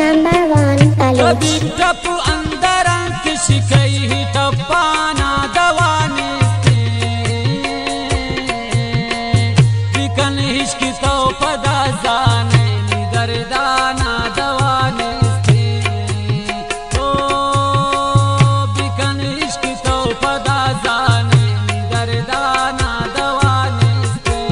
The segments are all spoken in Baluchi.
Number one college. طبیب ٹپ اندر انت شکئی ٹپانا دوا نیستیں۔ بکن عشق تو پدا زانئے نی دردانا دوا نیستیں۔ او بکن عشق تو پدا زانئے نی دردانا دوا نیستیں۔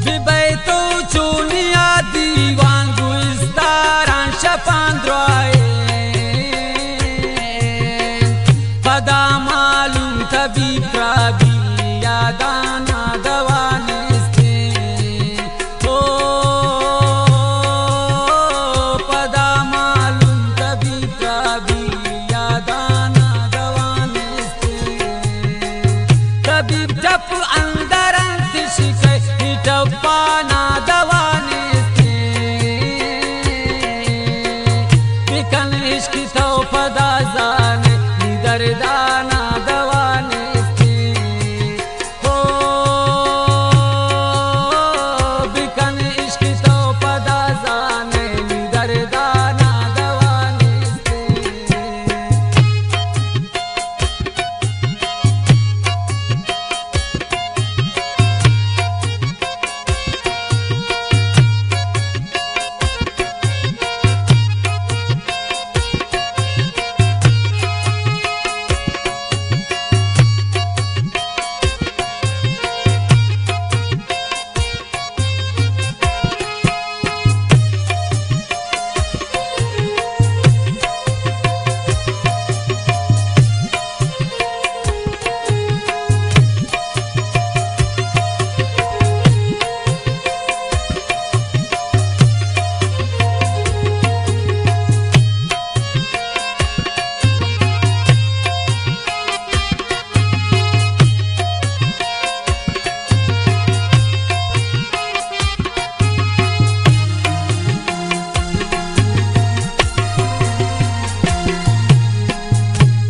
ببئے تو چونیا دیوان گوستاراں شپاں درائیں، پدا معلوم طبیب ترا بی یادانا دوا نیستیں۔ او پدا معلوم طبیب ترا بی یادانا دوا نیستیں۔ طبیب ٹپ اندر انت شکئی ٹپانا دوا نیستیں۔ بکن عشق تو پدا زانئے نی دردانا دوا نیستیں۔ او بکن عشق تو پدا زانئے نی دردانا دوا نیستیں۔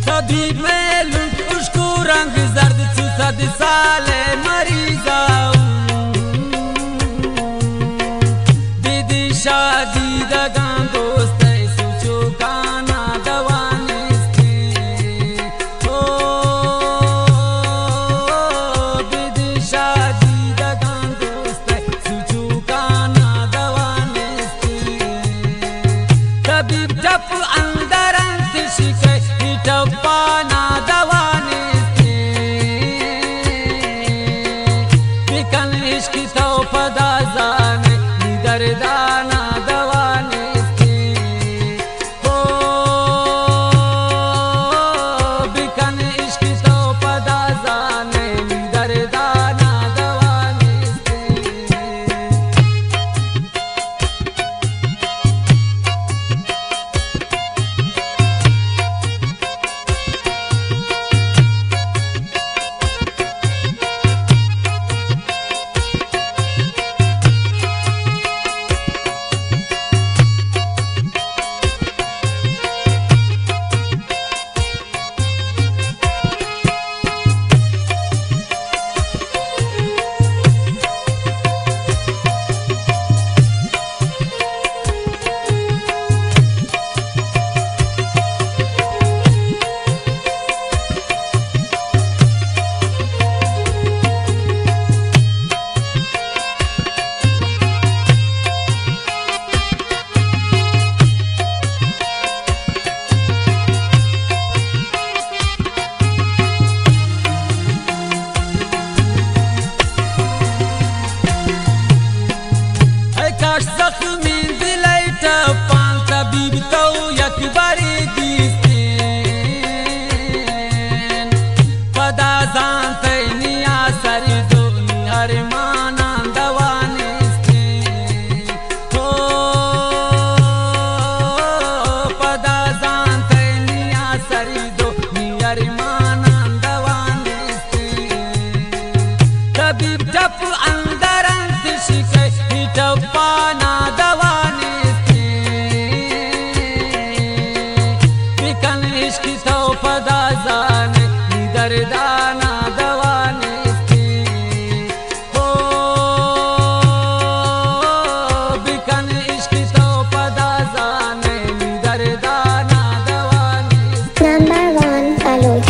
طبیب مئے لنٹ اشکو رنگ زرد چو صد سال مریضا۔ بدی شادی دگاں دوست سوچو کانا دوا نیستیں۔ او بدی شادی دگاں دوست سوچوکانا دوا نیستیں۔ طبیب ٹپ اندر انت شکئی ٹپانا دوا نیستیں۔ بکن عشق تو پدا زانئے نی دردانا دوا نیستیں۔ او بکن عشق تو پدا زانئے نی دردانا دوا نیستیں۔ زخمی دلئی ٹپان طبیب تو یک بری دیستین، پدا زانتئی نیا سری دو نی ارمانان دوا نیستین۔ او پدا زانتئی نیا سری دو نی ارمانان دوا نیستین۔ طبیب ٹپ اندر انت شکئے، ای ٹپانا دوا نیستیں۔ بکن عشق تو پدا زانے، نی دردانا دوا نیستیں۔ او بکن عشق تو پدا زانے، نی دردانا دوا نیستیں۔ Number one Baloch.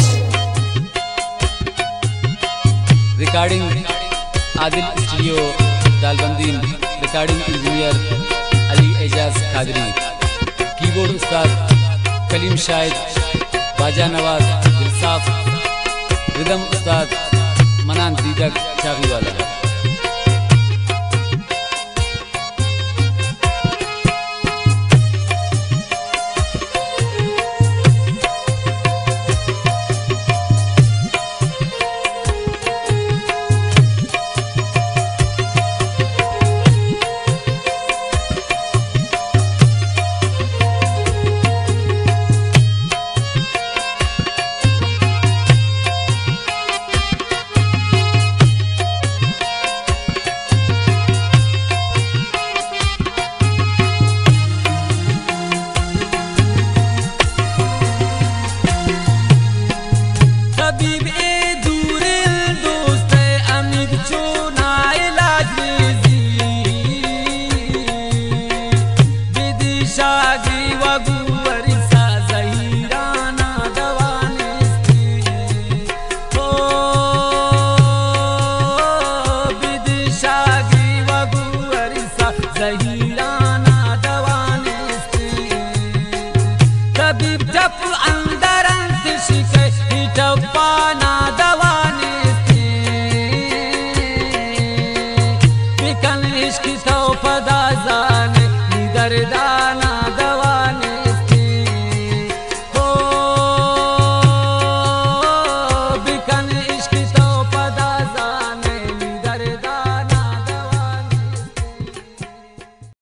Recording Adil studio Dalbandin, recording engineer Ali Ejaz Qadri, keyboard استاد کلیم شاہد، باجا نواز دلصاف، ردم استاد منان دیدگ چاغی والا۔ طبیب اے دوریں دوست ءِ امید چو ناعلاج ریزی، بدی شاگی وگو ورسا زہیرانا دوا نیستی۔ او بدی شاگی وگو ورسا زہیر